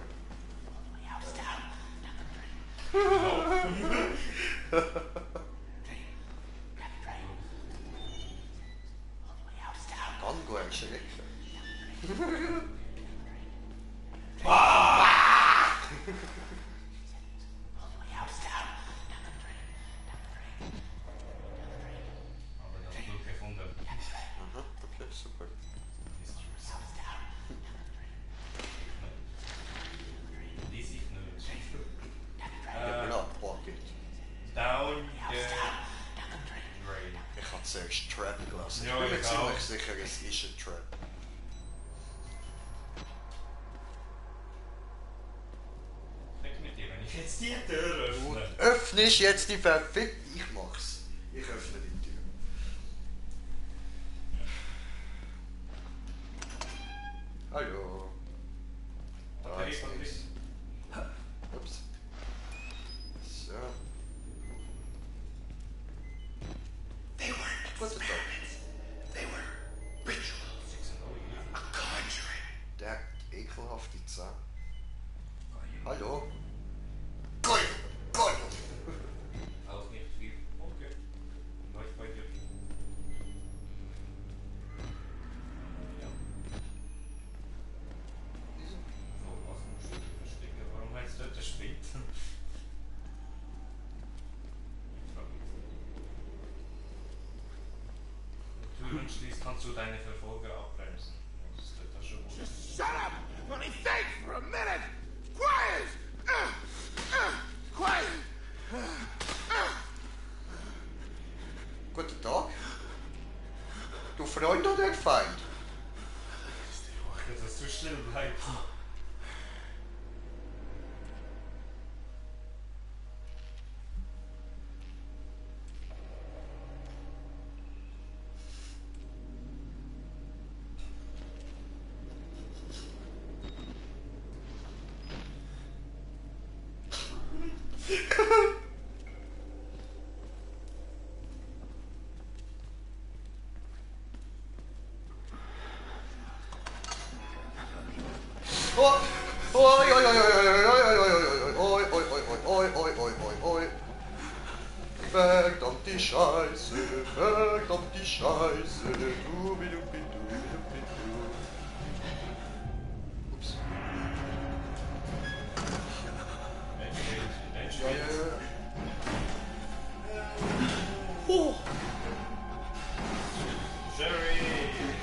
Kann gut schrecken. Aber das Blut gefunden. Aha, okay, super. Lies ich nicht. Blood Pocket. Down the drain. Ich hatte zuerst Trap gelassen. Ja, Ich bin mir ich ziemlich auch. sicher, es ist ein Trap. Weg mit dir, wenn ich jetzt die Tür öffne. Öffnest jetzt die Verfick... Ich mach's. Ich öffne die Tür. Hallo. Da Batterie, ist Batterie. nichts. Ups. So. They weren't Guten Tag. experiments. They were rituals. A conjuring. Der hat ekelhafte Zähne. Hallo. Geil! Geil! Auch nicht viel. Okay. War ich bei dir? Ja. So, was ein Stück verstecken. Warum heißt dort der Schritt? Ich frag mich. Türen schließt, kannst du deine Verfolger abbremsen. Das ist dort schon gut. Shut up! Let me think for a minute! Quiet! Quiet! Guten Tag. Du Freund oder Feind? Dass du still bleibst. Oh! Oi, oi, oi, oi, oi, oi, oi, oi, oi, oi, oi, oi, oi, oi, oi, oi, oi. Verdammt die Scheiße, verdammt die Scheiße, dubidubidubidubidu. Ups. Ja, ja, ja. Oh! Jerry!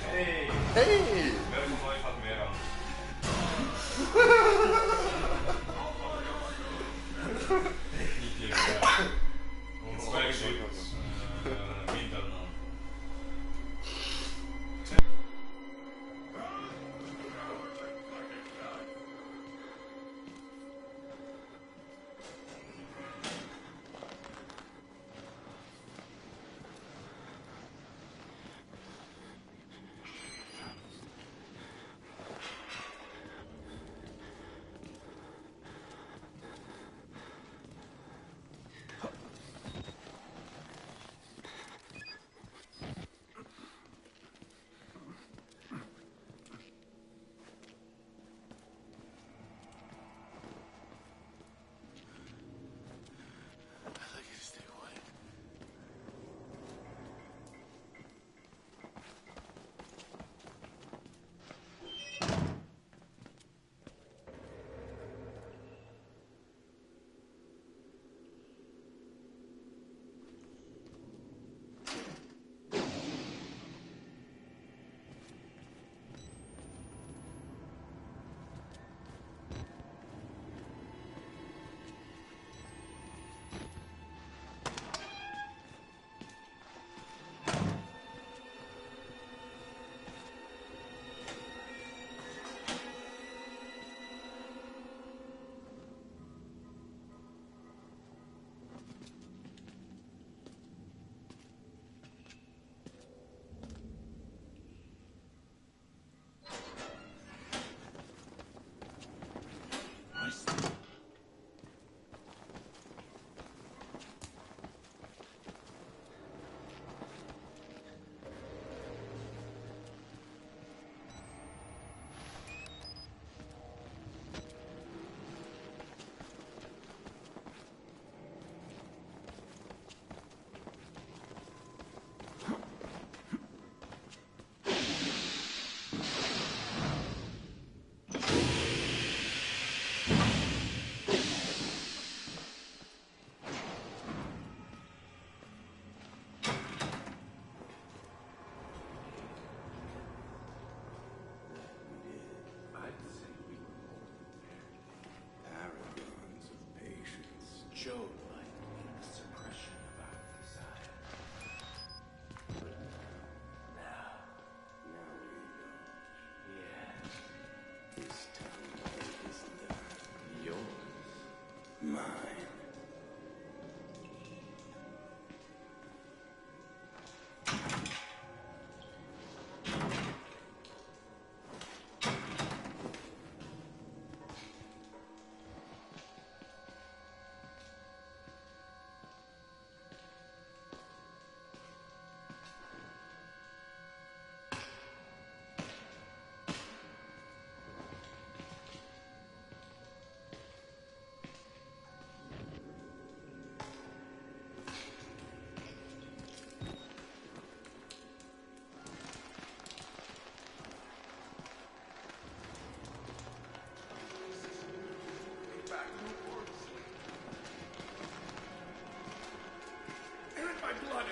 Hey! Hey! Wer von euch hat mehr Angst? Definitiv, ja. Und Zwergschutz. Wintern.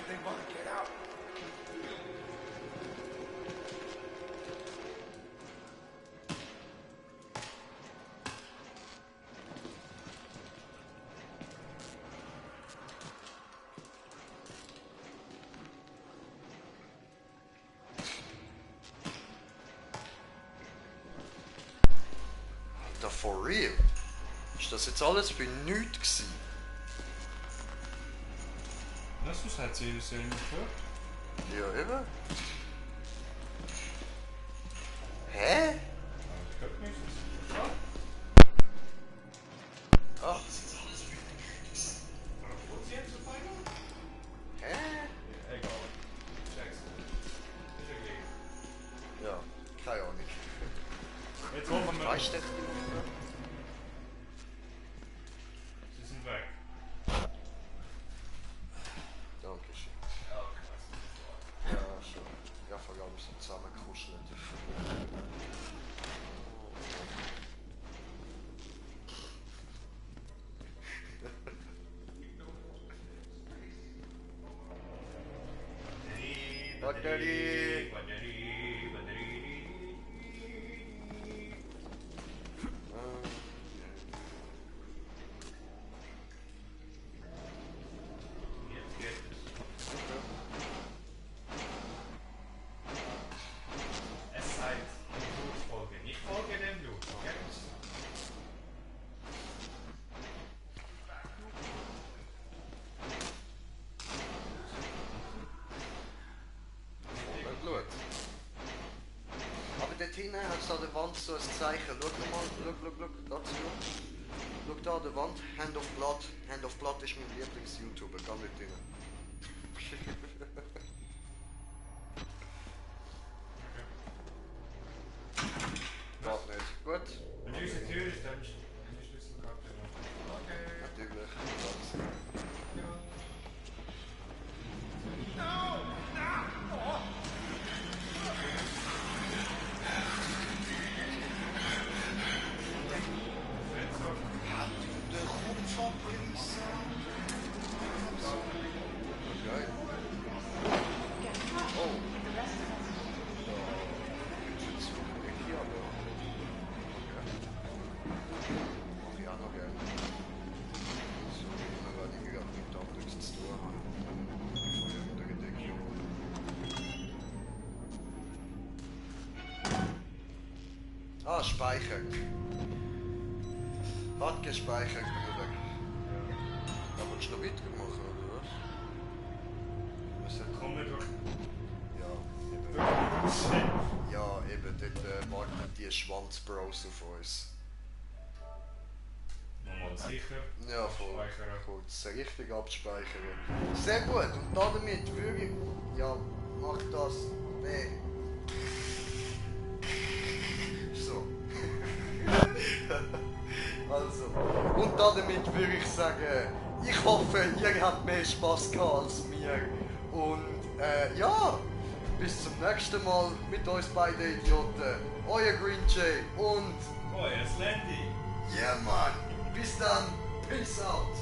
They want to get out. Da for real? Ist das jetzt alles für nichts gewesen? Das hat sie nicht gehört. Ja, eben. Hä? Ich glaube nicht. Ach. Wo sie jetzt auf einmal? Hä? Ja, egal. Check's. Ist ja gleich. Ja, keine Ahnung. Jetzt hoffen wir. Weißt du? Sie sind weg. Dankeschön. Ja, krass. Ja, schon. Ja, vor allem so zusammengekuschelt. Batterie! Jetzt geht es. Es sei Blutfolge. Ich folge dem Blut, okay? Voller Blut. Aber dort hinten hat es an der Wand so ein Zeichen. Schau mal, schau, dazu. Schau da an der Wand, Hand of Blood. Hand of Blood ist mein Lieblings-YouTuber, geh nicht rein. Geht nicht. Gut? Wenn die unsere Tür ist, dann ist die Schlüsselkarte noch. Okay. Natürlich. Okay. Oh. Hier aber. Okay. Mach ich auch noch gerne. So, dann werde ich wieder mit Abdrücks zu tun haben. Bevor ich wieder gedeckt habe. Ah, speichern. Hat gespeichert, Bruder. Da willst du noch weitermachen, oder was? Was hat Kommen wir durch. Ja, eben. Ja, eben, dort warten die Schwanzbros auf uns. Nochmal sicher. Ja, voll. Abspeichern. Kurz richtig abspeichern. Sehr gut, und damit würde ich... Ja, mach das. Nee. So. Also, und damit würde ich sagen, ich hoffe, ihr habt mehr Spaß gehabt als mir. Und ja, bis zum nächsten Mal mit uns beiden Idioten. Euer Green Jay und... Oh, jetzt Landy. Yeah, Mann. Bis dann. Peace out.